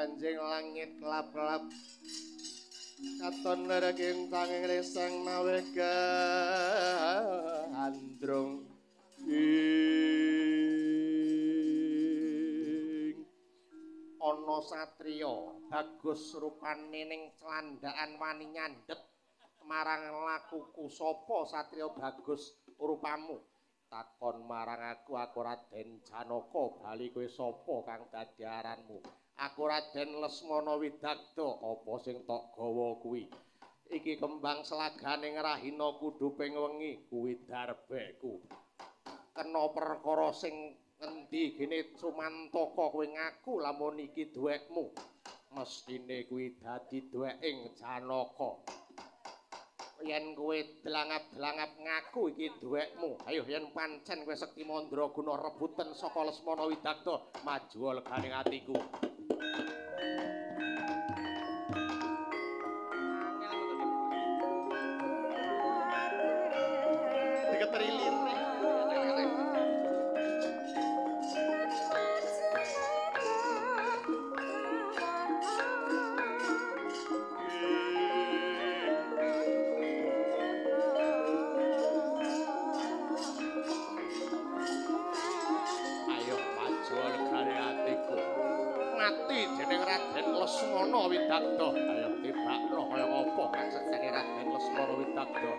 ganjing langit kelap-kelap katon lereng resang mawe gandrung ing ana satriya bagus rupane ning clandhakan wani nyandhet marang lakuku. Sapa satriya bagus rupamu? Takon marang aku, aku Raden Janaka. Bali kowe sapa kang dadi aranmu? Aku Raden Lesmana Widagda. Apa sing tok gawa kuwi? Iki kembang selagane ngrahina kuduping wengi, kuwi darbeku. Kena perkara sing ngendi gene sumantaka kowe ngaku lamun iki duwekmu? Mestine kuwi dadi duweking Janaka. Yen kowe dlangap-dlangap ngaku iki duwekmu, ayo yen pancen kowe sekti mandraguna rebuten saka Lesmana Widagda, maju legane atiku. Lesmana Widagda. Ayo tibakno kaya ngapa kasektene Raden Lesmana Widagda.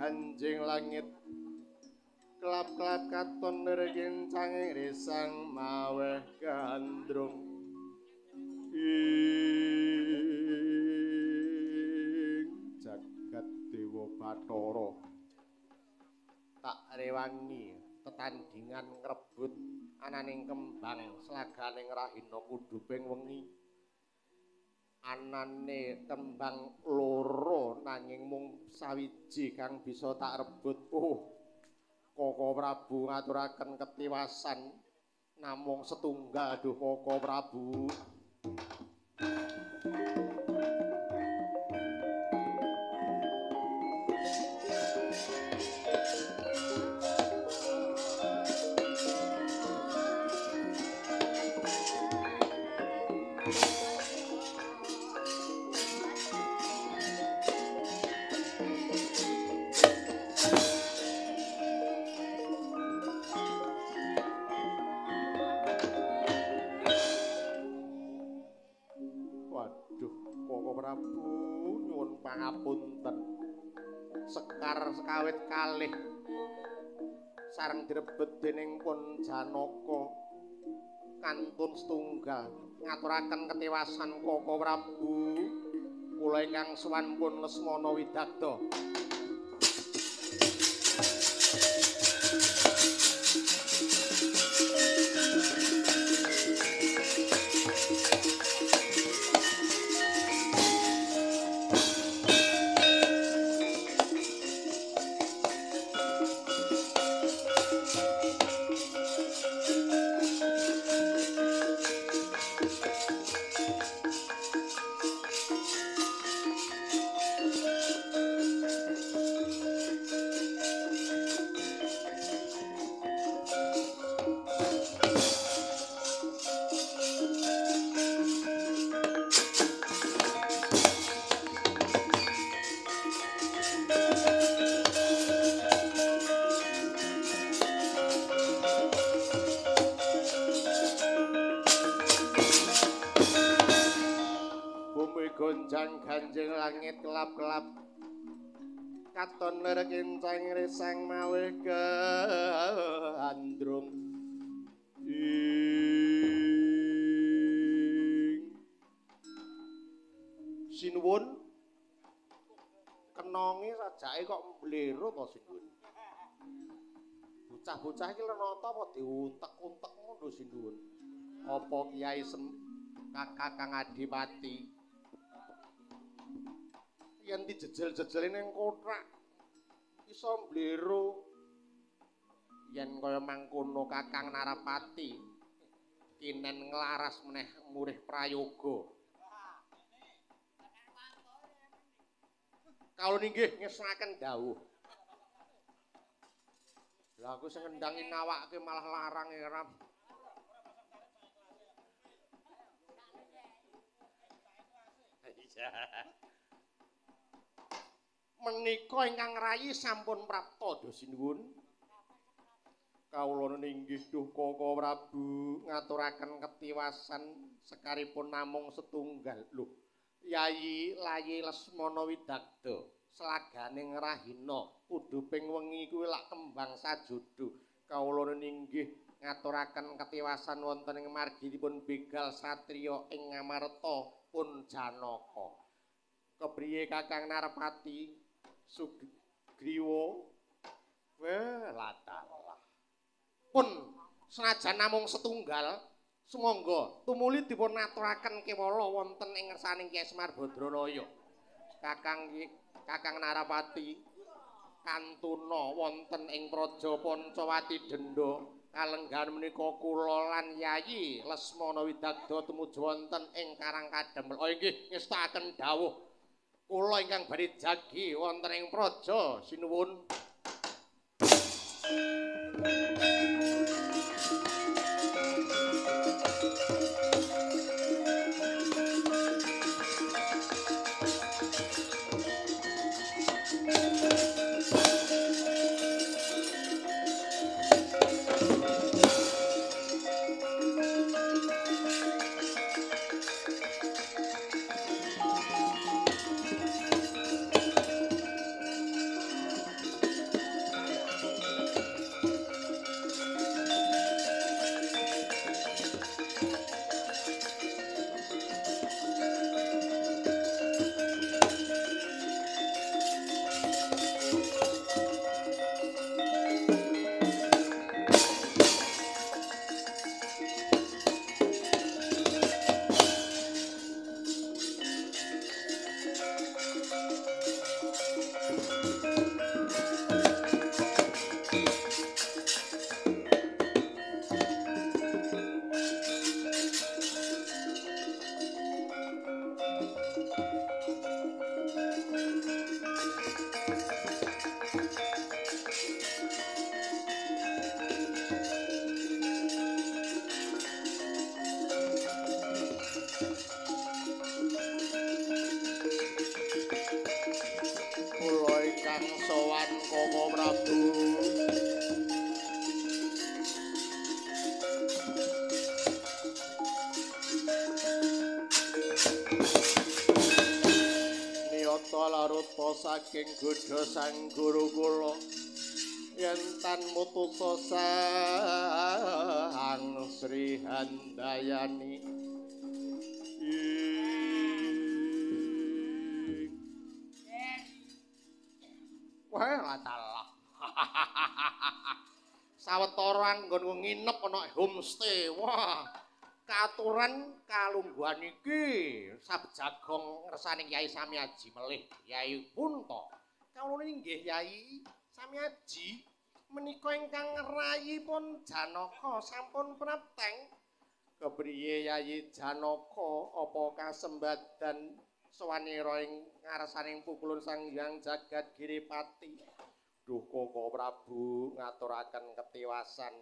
Ganjing langit kelap-kelap katon nirkincange risang maweh gandrung ing jagat dewa Bathara. Tak rewangi tetandingan ngrebut ananing kembang slaganing rahina kuduping wengi. Anane kembang loro nanging mung sawiji kang bisa tak rebut. Oh, Koko Prabu ngaturaken ketiwasan Namung setunggal duh Koko Prabu. Sekar sekawit kalih sareng direbet dening pun Janaka kantun setunggal ngaturaken ketiwasan Koko Prabu. Kula ingkang sowan pun Lesmana Widagda. Gonjang ganjing langit kelap-kelap katon lir kinceng risang mawih gandrung ing sinuwun kenonge sajake kok mblero to sinuwun. Bocah-bocah iki lenata apa diuntek-untek ngono sinuwun. Apa Kiai Kakang Adipati yen dijejel-jejeli ning kothak iso mblero. Yen kaya mangkono Kakang Narapati kinen nglaras meneh murih prayoga. Kawula inggih ngesaken dawuh. Lah aku sing ngendangi nawake malah larang eram. Iya. Menika ingkang rayi sampun prapta do sinuwun. Kawula ninggih duh Koko Prabu ngaturaken ketiwasan sekaripun namung setunggal. Lho, Yayi Layi Lesmana Widagda selagane ngrahina kuduping wengi kuwi lak kembang sajudu. Kawula ninggih ngaturaken ketiwasan wonten ing marginipun begal satriya ing Ngamarta pun Janaka. Kepriye Kakang Narpati Sugriwa? Weh, latalah. Pun senajan namung setunggal, sumangga tumuli dipun aturaken kewala wonten ing ngersaning Kyai Semar Badranaya. Kakang Narapati kantuna wonten ing Praja Pancawati Denda kalenggahan menika kula lan Yayi Lesmana Widagda tumuju wonten ing Karang Kadempel. Oh inggih ngestakaken dawuh kula ingkang badhe jagi wonten ing praja sinuwun. sowan Koko Prabu. Niyata laruta saking godha sang guru kula yen tan mutusa sang Sri Handayani. Wah, dalah. Sawetara anggonku nginep ana homestay. Wah, katuran kalungguhan iki sabjagong ngersane Kyai Samiaji melih Kyai Punta. Kawula inggih Kyai Samiaji menika ingkang ngrayipun Janaka sampun prapteng. Kepriye Yayi Janaka apa kasembadan sawanira ing ngarsaning pukulun Sang Hyang Jagat Giripati? Duh Koko Prabu ngaturaken ketiwasan.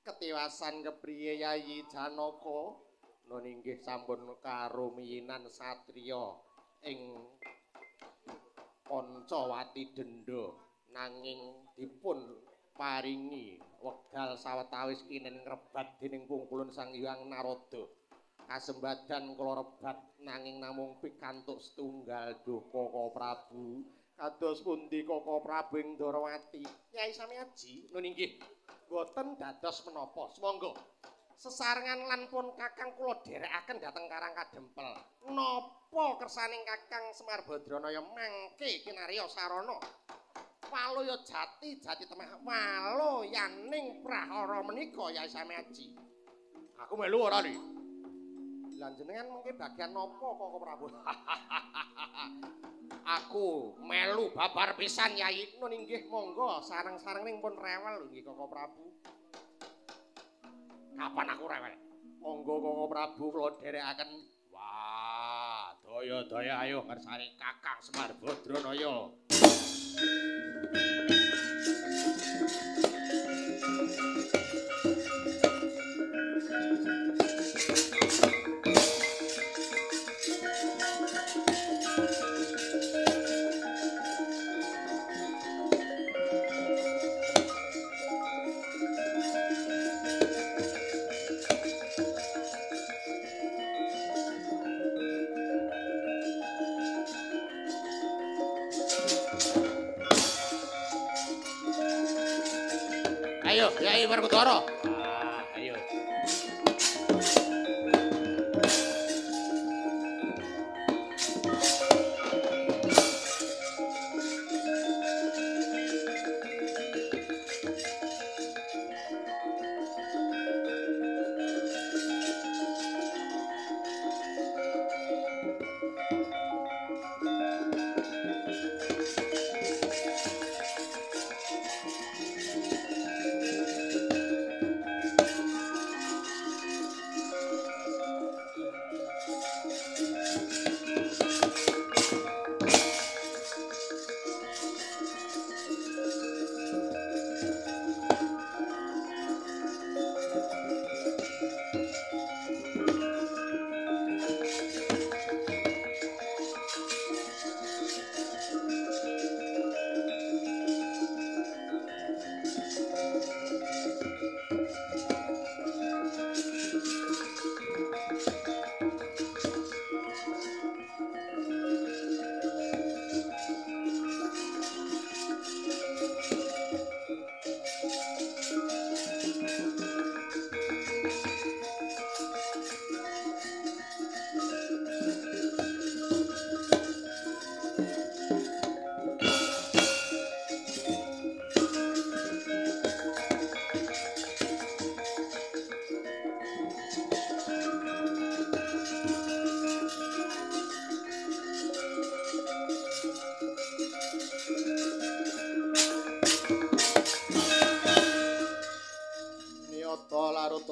Ketiwasan kepriye Yayi Janaka? Nun inggih sampun karumiyinan satriya ing Pancawati Denda nanging dipun paringi wekdal sawetawis kinen ngrebat dening pungkulun Sang Hyang Narada. Kasembadan kula rebat nanging namung pikantuk setunggal. Duh Koko Prabu, kados pundi Koko Prabu ing Ndorowati? Kyai Samiaji, nun inggih boten dados menapa. Sumangga sesarengan lan pun Kakang kula dherekaken dhateng Karang Kadempel. Napa kersaning Kakang Semar Badranaya mangke kinarya sarana Waloya jati jati temah waloyaning prahara menika Kyai Samiaji? Aku melu ora li? Lah jenengan mengke bagian napa Koko Prabu? Aku melu babar pisan Yai. Nun inggih monggo sareng-sareng ning pun rewel nggih Koko Prabu. Kapan aku rewel? Monggo Koko Prabu kula dherekaken. Wah, daya-daya ayo ngersane Kakang Semar Badranaya. Ayo, Yai Werkudara. Ah, ayo.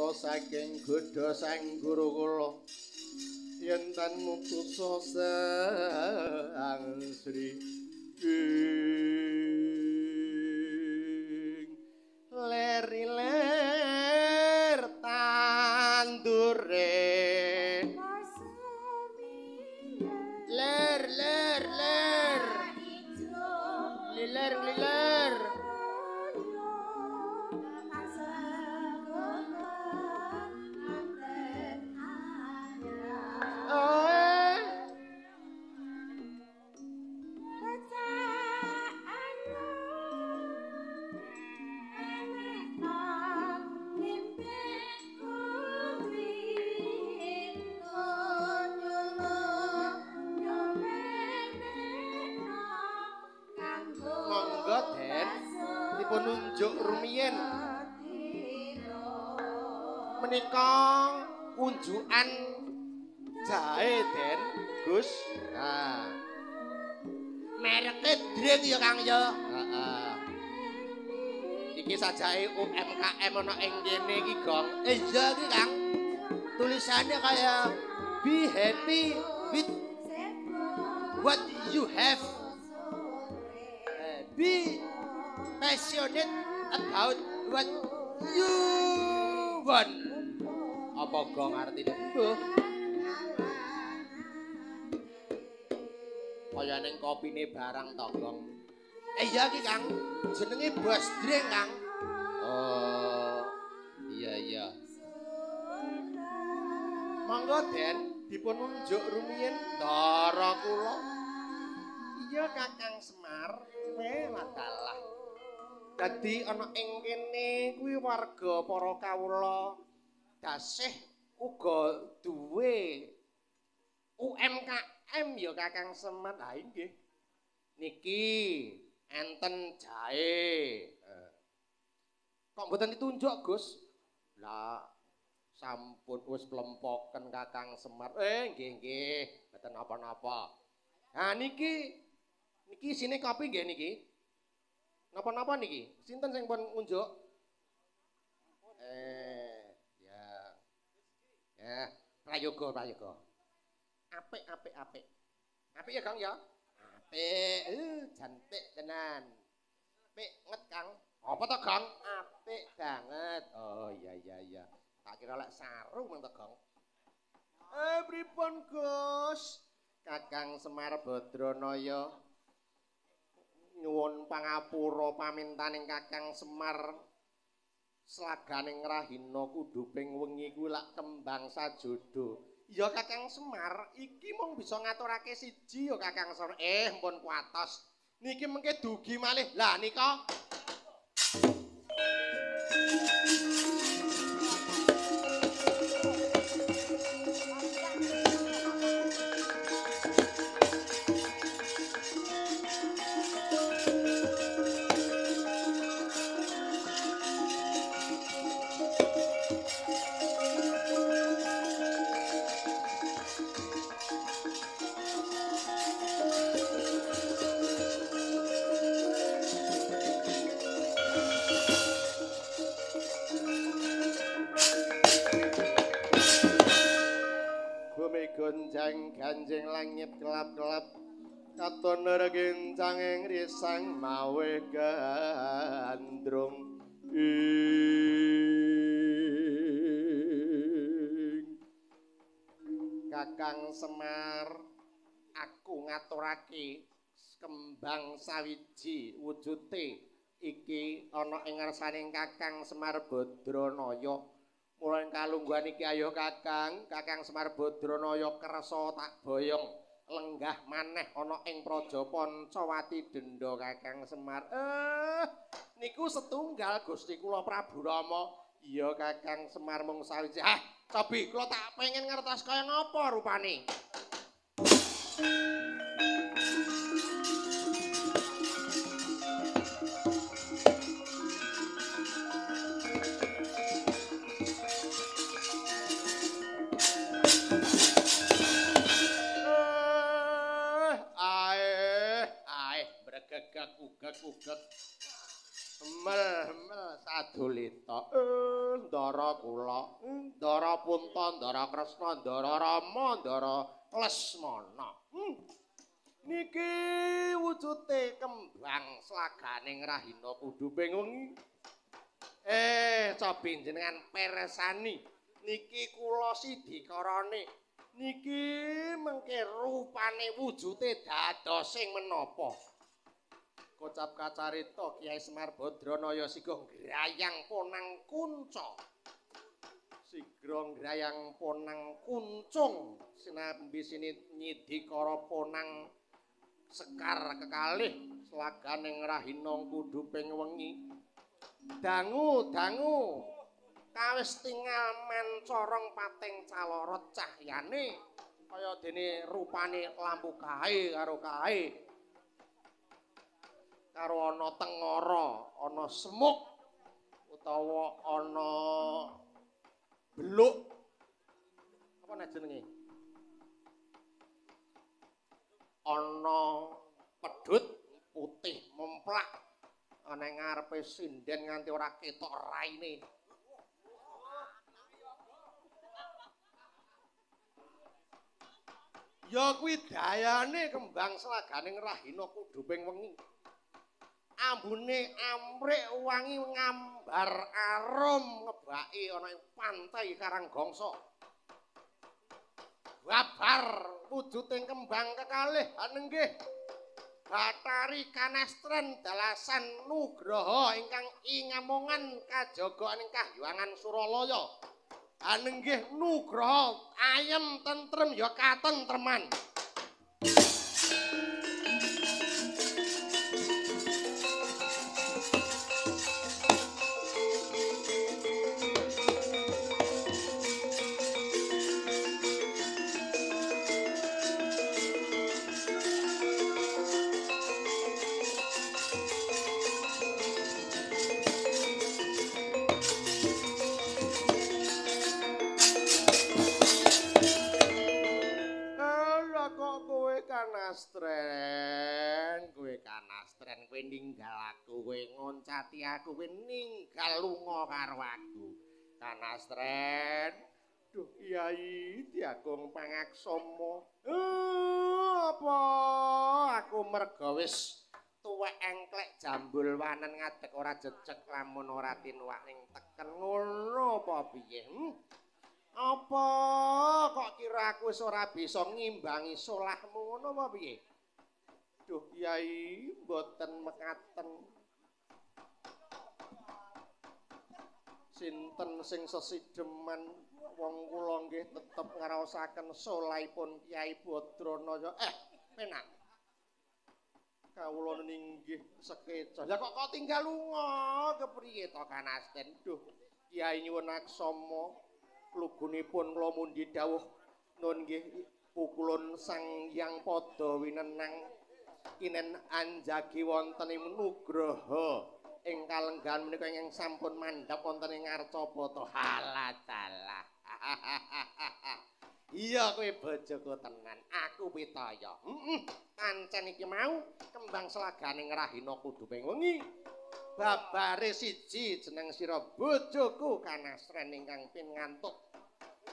Saking godha sang guru kula yen tan mutusa sang Sri ing leri ler tandure ler ler ler liler liler. dipununjuk rumiyin. Menika unjukan jahe Den, Gus. Nah. Mereke Drink ya Kang ya. Heeh. Iki sajake UMKM ana ing kene iki, Gong. Iya iki, Kang. Tulisannya kayak be happy with what you have. Be passionate about what you want. Apa Gong artine? Mbuh. Kaya ning kopine barang to, Gong. Iya iki, Kang. Jenenge Bos Drink, Kang. Oh. Iya, iya. Monggo, Den, dipun unjuk rumiyin ndara kula. Iya, Kakang Semar. Wadalah. Dadi ana ing kene kuwi warga para kawula dasih uga duwe UMKM ya Kakang Semar. Ha nggih. Niki enten jahe. Kok mboten ditunjuk, Gus? Lah sampun wis plempoken Kakang Semar. Nggih nggih, mboten napa-napa. Nah niki niki isine kopi nggih niki. Napa-napa niki? Sinten sing pun ngunjuk? Ya. Ya, prayoga, prayoga. Apik, apik, apik. Apik ya, Kang ya? Apik, jantik tenan. Apik nget, Kang. Apa to, Kang? Apik banget. Oh, iya iya iya. Tak kira lek sarung meng to, Kang. Pripun, Gus? Kakang Semar Badranaya nyuwun pangapura pamintaning Kakang Semar slaganing rahina kuduping wengi kuwi lak kembang sajodo. Ya Kakang Semar, iki mung bisa ngaturake siji ya Kakang Semar. Mpun kuatos. Niki mengke dugi malih. Lah nika gonjang ganjing langit kelap-kelap katon regincang risang mawe gandrung ing Kakang Semar aku ngaturake kembang sawiji wujute iki ana ing ngarsaning Kakang Semar Badranaya. Mulane kalungguhan iki ayo Kakang, Kakang Semar Badranaya kersa tak boyong lenggah maneh ana ing Praja Pancawati Denda Kakang Semar. Niku setunggal Gusti kula Prabu Rama. Iya Kakang Semar mung sawiji. Ah, cobi kula tak pengen ngertos kaya ngapa rupane. Ugek-ugek mel-mel sadulita. Ndara kula, ndara Punta, ndara Kresna, ndara Rama, ndara Lesmana. Niki wujute kembang slaganing rahina kuduping wengi. Cobi jenengan peresani niki kula sidikarane. Niki mengke rupane wujute dadosing menapa? Kocap kacarita Kyai Semar Badranaya siga ngrayang ponang kunca. Sigra ngrayang ponang kuncung sinambi sini nyidikara ponang sekar kekalih slaganing rahina kuduping wengi. Dangu dangu kawis tingal mancorong pating calorot cahyane kaya dene rupane lampu kae karo kae. Karo ana tengara, ana semuk utawa ana beluk. Apa nek jenenge? Ana pedhut putih memplak ana ngarepe sinden nganti ora ketok raine. Ya kuwi dayane kembang selaganing rahina kudhuping wengi. Ambune amrik wangi ngambar arum ngebaki ana ing pantai Karanggongso. Babar wujuding kembang kekalih anenggih Bathari Kanastren dalasan nugraha ingkang ingamongan kajaga ing kahyangan Suralaya. Anenggih nugraha ayem tentrem ya katentreman. Kanastren, kowe ninggal aku, kowe ngoncati aku, kowe ninggal lunga karo aku. Kanastren, duh Kyai Diagung Pangaksama. Apa aku merga wis tuwek engklek jambul wanen ngadeg ora jejeg lamun ora tinuwak ning teken ngono apa piye? Apa kok kira aku wis ora bisa ngimbangi solahmu ngono apa piye? Duh Kyai mboten mekaten. Sinten sing sesideman wong kula nggih tetep ngraosaken solahipun Kyai Badranaya. Penak. Kawula ninggih sekeca. Lah kok tinggal lunga kepriye to Kanasten? Duh Kyai nyuwun aksama klugunipun kula mundi dawuh nun nggih pukulun Sang Hyang Pada Winenang kinen anjagi wonten ing nugraha ing kalenggahan menika ingkang sampun mandhap wonten ing Ngarcapada. Halah dalah. Iya kowe bojoku tenan, aku pitaya. Heeh, pancen iki mau kembang selaganing rahina kudhuping wengi. Babare siji jeneng sira bojoku Kanasren ingkang pin ngantuk.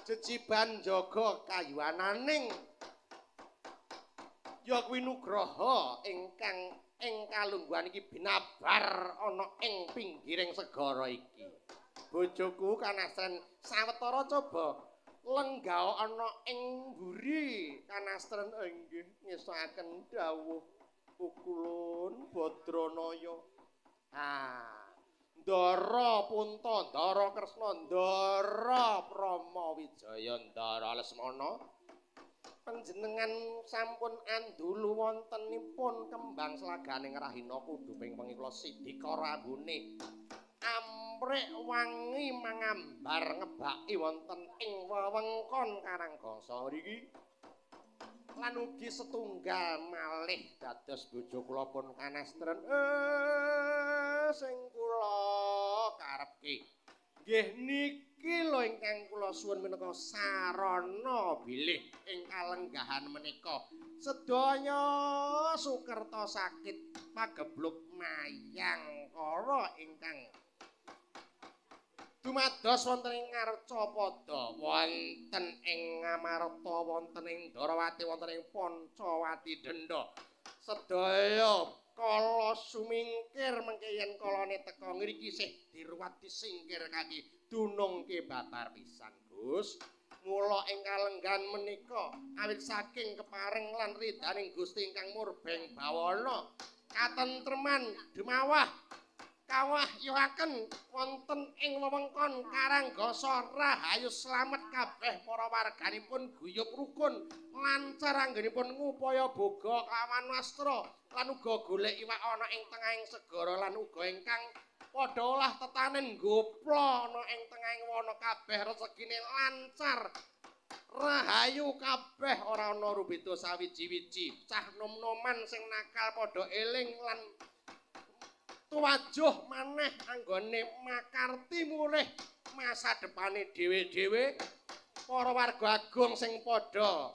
Jejiban jaga kayuwananing ya kuwi nugraha ingkang ing kalungguhan iki binabar ana ing pinggiring segara iki. Bojoku Kanastren sawetara coba lenggah ana ing mburi. Kanastren inggih ngesakaken dawuh pukulun Badranaya. Ah, Ndara Punta, Ndara Kresna, Ndara Prama Wijaya, Ndara Lesmana. Panjenengan sampun andulu wontenipun kembang selaganing rahina kudhuping wengi kula sidika rambune amrik wangi mangambar ngebaki wonten ing wewengkon Karanggongso mriki lan ugi setunggal malih dados bojo kula pun Kanastren. Sing kula karepke nggih niki lho ingkang kula suwun minangka sarana bilih ing kalenggahan menika sedaya sukerta sakit pagebluk mayangkara ingkang dumados wonten ing Ngarcapada, wonten ing Ngamarta, wonten ing Darawati, wonten ing Pancawati Denda. Sedaya kala sumingkir mengke yen kalane teka ngriki sih diruwat disingkir kaki dunungke babar pisan Gus. Mula ing kalenggahan menika awit saking kepareng lan ridhaning Gusti ingkang murbeng bawana katentreman dumawah kawah yuhaken wonten ing wewengkon Karanggasa rahayu slamet kabeh para warganipun guyub rukun lancar anggenipun ngupaya boga kawan wastra lan uga golek iwak ana ing tengahing segara lan uga ingkang padha olah tetanen goplo ana ing tengahing wana kabeh rezekine lancar rahayu kabeh ora ana rubeda sawiji-wiji cah nom-noman sing nakal padha eling lan Tuwajuh maneh anggone makarti mulih masa depane dhewe-dhewe. Para warga agung sing padha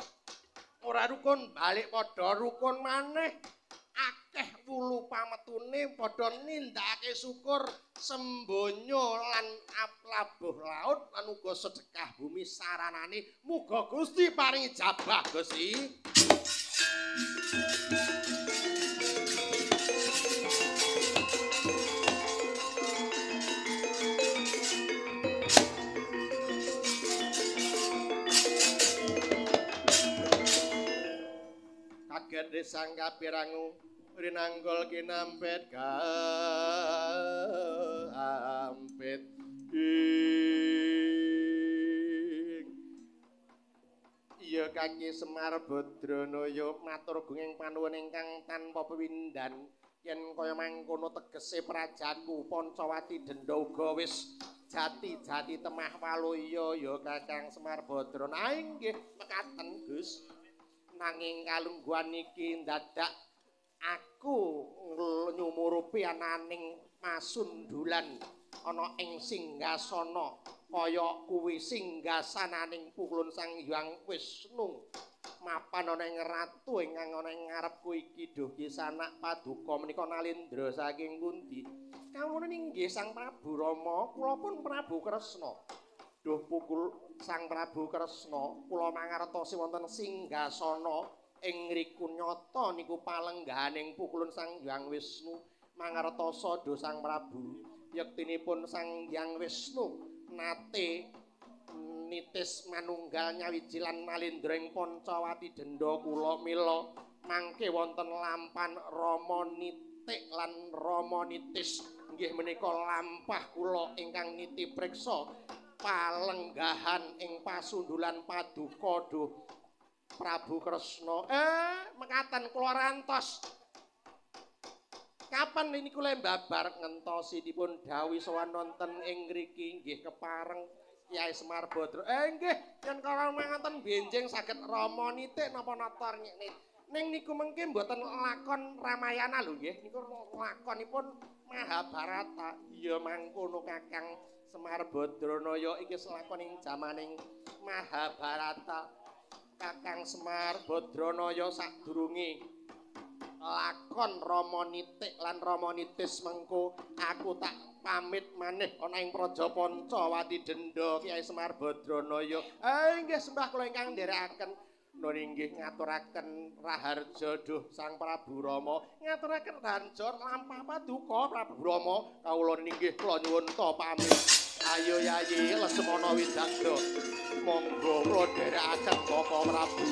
ora rukun balik padha rukun maneh. Akeh wulu pametune padha nindakake syukur sembonyo lan labuh laut lan uga sedekah bumi saranane. Muga Gusti paring ijabah Gusti. Kaget sang kapirangu rinanggol kinampet kampet ing. Iya Kaki Semar Badranaya matur gunging panuwun ingkang tanpa pewindan. Yen kaya mangkono tegese prajanku Pancawati Denda uga wis jati-jati temah waluya ya Kakang Semar Badranaya. Inggih mekaten Gus. Nanging kalungguhan iki ndadak aku nyumurupi ananing pasundulan ana ing singgasana kaya kuwi singgasananing pukulun Sang Hyang Wisnu mapan ana ing ratu ingkang ana ing ngarepku iki. Duh kisanak paduka menika nalindra saking pundi? Kawula inggih Sang Prabu Rama, kula pun Prabu Kresna. Duh pukul Sang Prabu Kresna, kula mangertosi wonten singgasana ing ngriku nyata niku palenggahaning pukulun Sang Hyang Wisnu. Mangertosa duh Sang Prabu, yektinipun Sang Hyang Wisnu nate nitis manunggal nyawiji lan nalindra ing Pancawati Denda kula mila mangke wonten lampan Rama nitik lan Rama nitis inggih menika lampah kula ingkang niti priksa palenggahan ing pasundulan paduka duh Prabu Kresna. Mekaten kula rantos. Kapan niku le babar ngentosi dipun dawuhi sowan wonten ing ngriki inggih kepareng Kyai Semar Badra. Nggih, yen kala manganten benjing saged Rama nitik napa nata ning niku mengke mboten lakon Ramayana lho nggih, niku lakonipun Mahabharata. Iya mangkono Kakang Semar Badranaya, iki lakon ing jamaning Mahabharata. Kakang Semar Badranaya sadurunge lakon Rama nitik lan Rama nitis mengko aku tak pamit maneh ana ing Praja Pancawati Denda Kyai Semar Badranaya. Nggih sembah kula ingkang nderekaken. Nun inggih ngaturaken raharja duh Sang Prabu Rama, ngaturaken raharja lampah paduka Prabu Rama. Kawula inggih kula nyuwun ta pamit. Ayo Yayi Lesmana Widagda, monggo kula nderekaken Bapak Prabu.